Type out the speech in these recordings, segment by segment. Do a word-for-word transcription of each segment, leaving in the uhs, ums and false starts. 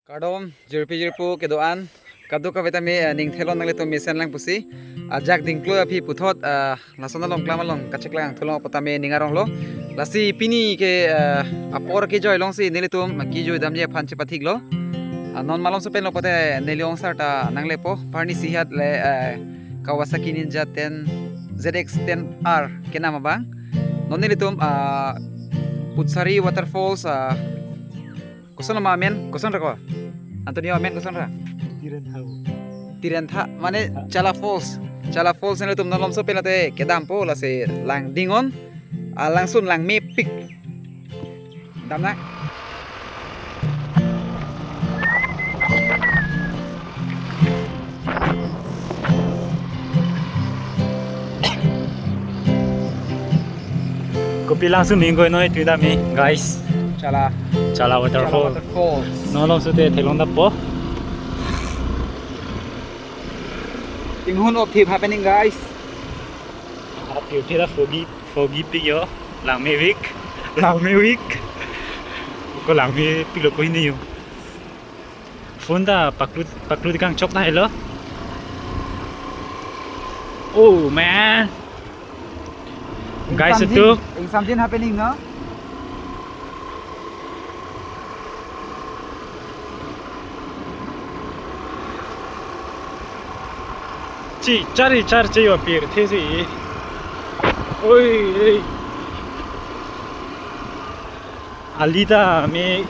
Kardom, jirpi jirpo kedo-an. Kadokave tame, eh, ning thelon nanglitum mesen lang pusi. Ajak dingklo aphi puthot, eh, lason along klam along kacheklang thulong apot tame ning aronglo. Lasi pini ke, eh, apor kejoi alongsi nelitum kejoi damji aphan chepathiklo. Ah, non malom sopen lo pote neli ongsar ta nanglepo. Parni sihat le, eh, Kawasaki Ninja ten Z X ten R kenam abang. Non nelitum, ah, Putsari Waterfalls, ah, koson nama amen? Koson ra ko? Antonio, amen koson ra? Tirentha. Tirentha, mane Chala Falls. Chala Falls nelitum non malom sopen lote kedampo, lasi langdingnon. Ah, langsun langmepik. Damnang. Kopi langsun ning koi noi tu dami, guys. Chala. Chala Chala waterfall. Waterfalls. Non malom sote theklong dampo. Inghun of thip happening, guys. Api uthi la foggy, foggy pik yo. Langmepik. Langmepik. Ko langmepik lo ko hini yo. Phone ta paklut, paklut kangchok ta helo. Oh man. Guys, something, itu something happening, no? Chi, chari, char, chi, yo, pir, thi, si. Oi, oi. Ali ta me,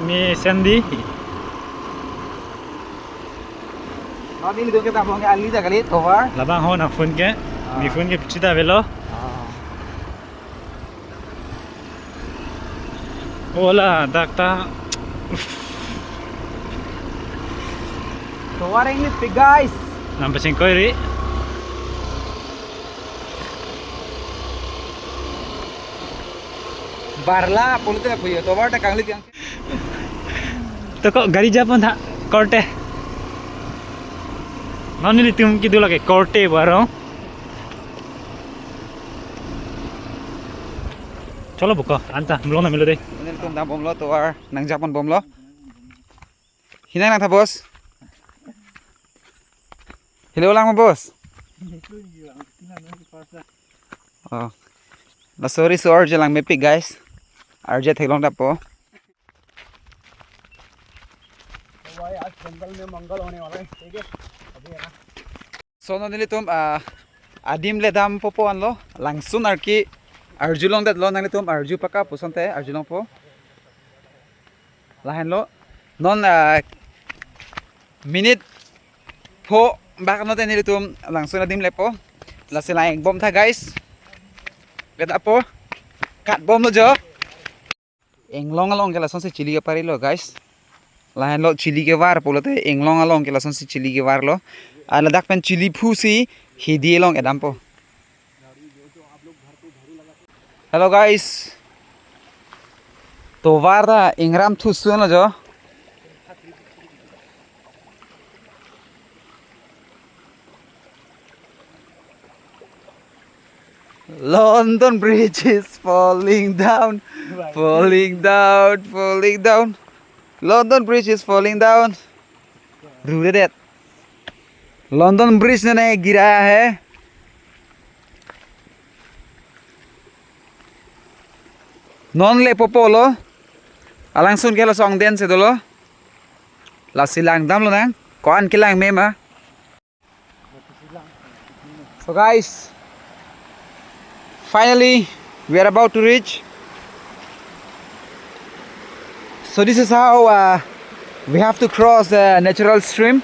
me sendi. Mami lido ke tabong ke ali ta kali tovar. Labang ho nang phone ke. Ah. Mi phone ke pichi ta avelo. Ah. Ola, dak ta. Tovar ingni pik, guys. Nang pachingkoi ri. Barla pulote puyo, tovar ta kangli kang. To ko gari japon tha, korte. Non nelitum kedo lake korte barong. Cholo buko, anta, belum na melo deh. Nelitum dambomlo tovar, nang japon bomlo. Hinang nang tha, boss. Hello lang, boss. Oh. La sorry, so arje langmepik, guys. Arje theklong dampo. भाई, आज जंगल में मंगल होने वाला है, ठीक है? अभी है ना। So, non nelitum, ah, adim le dampo po anlo, langsun arki arjulongdetlo, nanglitum arju paka pusonte arjulongpo. Lahenlo, non, ah, minute pho bak note nelitum langsun adim lepo. Lasi lang-ik bom tha, guys. Kita po, kat bomlo jo. Inglong along ke lasonsi chili keparilo, guys. Lahenlo chili kevar pulote inglong along ke lasonsi chili kevarlo. Ah, ladak pen chili phusi hidi along kedampo. Hello, guys. Tovar ta ingram thusun lo jo. London Bridge is falling down, falling down, falling down. London Bridge is falling down. Ruredet. London Bridge ne nahi gira hai. Non lepo polo. Alangsun ke lason den si dolo. Lasi lang damlo nang. Ko-an kelang mema. So guys, finally we are about to reach. So this is how, uh, we have to cross the natural stream.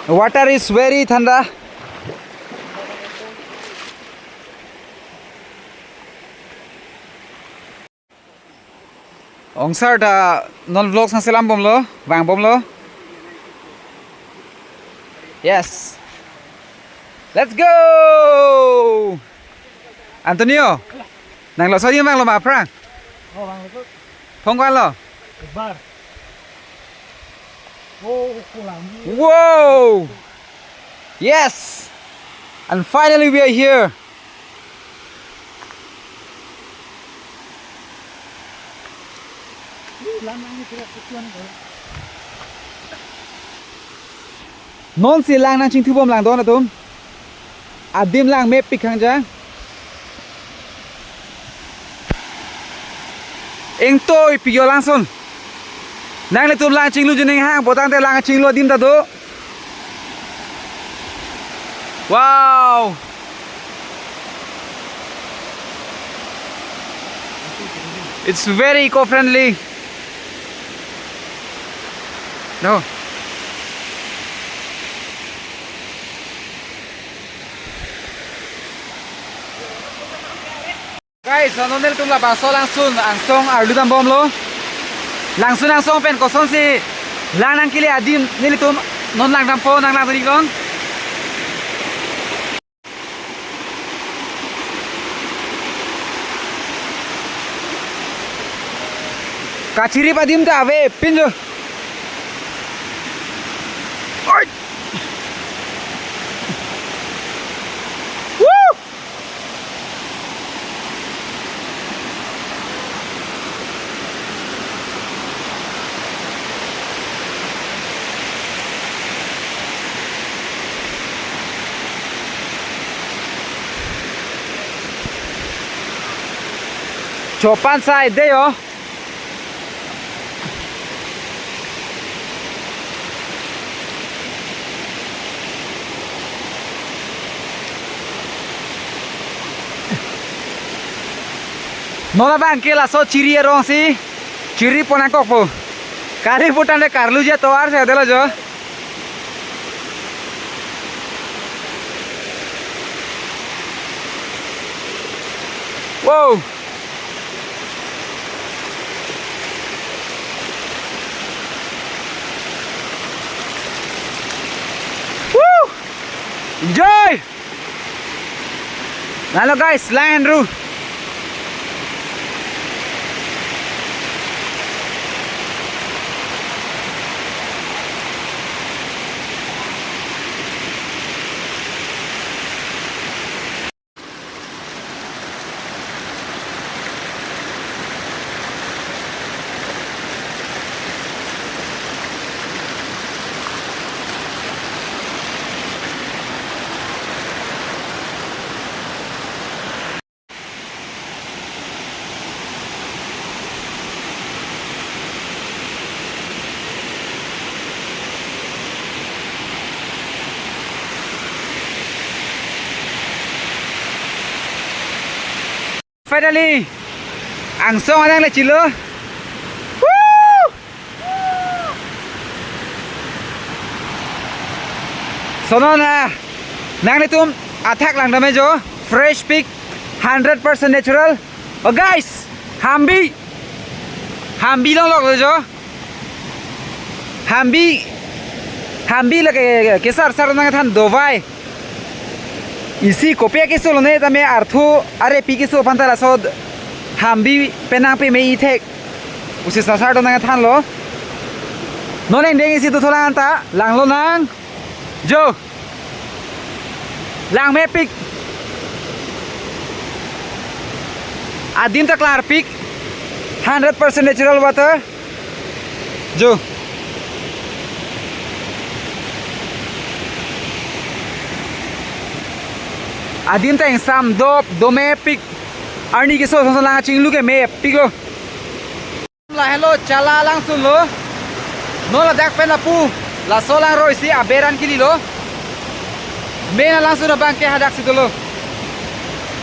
The water is very thanda. Ongsar ta non vlog sang selam bomlo, vang bomlo. Yes. Let's go. Antonio. Nang lo sodi vanglo ma aphrang? Oh, vanglo. Phong ko-an lo? Ek bar. Oh, ko lang. Whoa. Yes. And finally we are here. Non si lang nangchingthubom langdon atum. Adim lang mepik khangjang. Ingtoi pik yo langsun. Nanglitum lang chinglu jining hang, potang te lang chinglu adim ta do. Wow. It's very eco-friendly. No. Guys, non nelitum labangso langsun angsong arlu dambomlo. Langsun angsong pen kosonsi lang nangkele adim nelitum non langdampo, nang langdun iknon. Kachirip adim ta ave pinjo. Oi! Woo! Chopan sai de yo. Non labang ke laso chiri arong si chiri pon nangkokpo. Kali putang de karlu je tovar se delo jo. Wow. Woo! Enjoy! Halo guys, lang henru. Finally, angsong anang le chilo. Woo! Sonon, ah, nanglitum athak langdam jo, fresh pik, hundred percent natural. Oh guys, hambi, hambi longlok jo. Hambi, hambi lake kesar sar nangthan dovai. Isi kopi keso lone tame artho are pi keso aphan ta laso hambi penang pe me ithek. Usi sasar do nangthanlo. Non engdeng isi dotholang ta langlonang. Jo. Lang mepik. Adim ta klarpik. Hundred percent natural water. Jo. Adim ta ingsam dop, do mepik. Arni keso song lang chinglu ke mepiklo. Lahelo chala langsunlo. Non ladak pen lapu laso langroi si aberan kelilo. Main langsun abang ke hadak si dolo.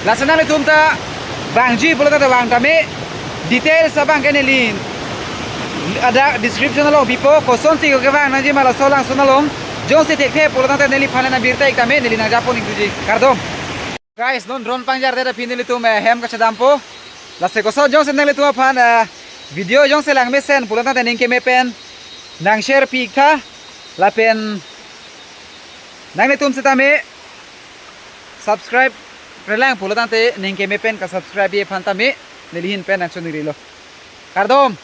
Laso nanglitum ta vangji pulo ta vang tame. Details abang ke neli hadak description along bipo, kosonsi kevang nangji ma laso langsun along. Jongsi thekthe pulo tangte neliphan nang birta ik tame, neli nangjapo ning tuji. Kardom. Guys, non drone pangjar det aphi nelitum, eh, hem kachedampo. Lasi koson jongsi nanglitum aphan, eh, video jongsi lang mesen pulo tangte ning keme pen nang share pi ik tha, lapen nanglitum setame subscribe relang pulo tangte ning keme pen ka subscribe-ji aphan tame neli ahin pen nangchonirilo. Kardom.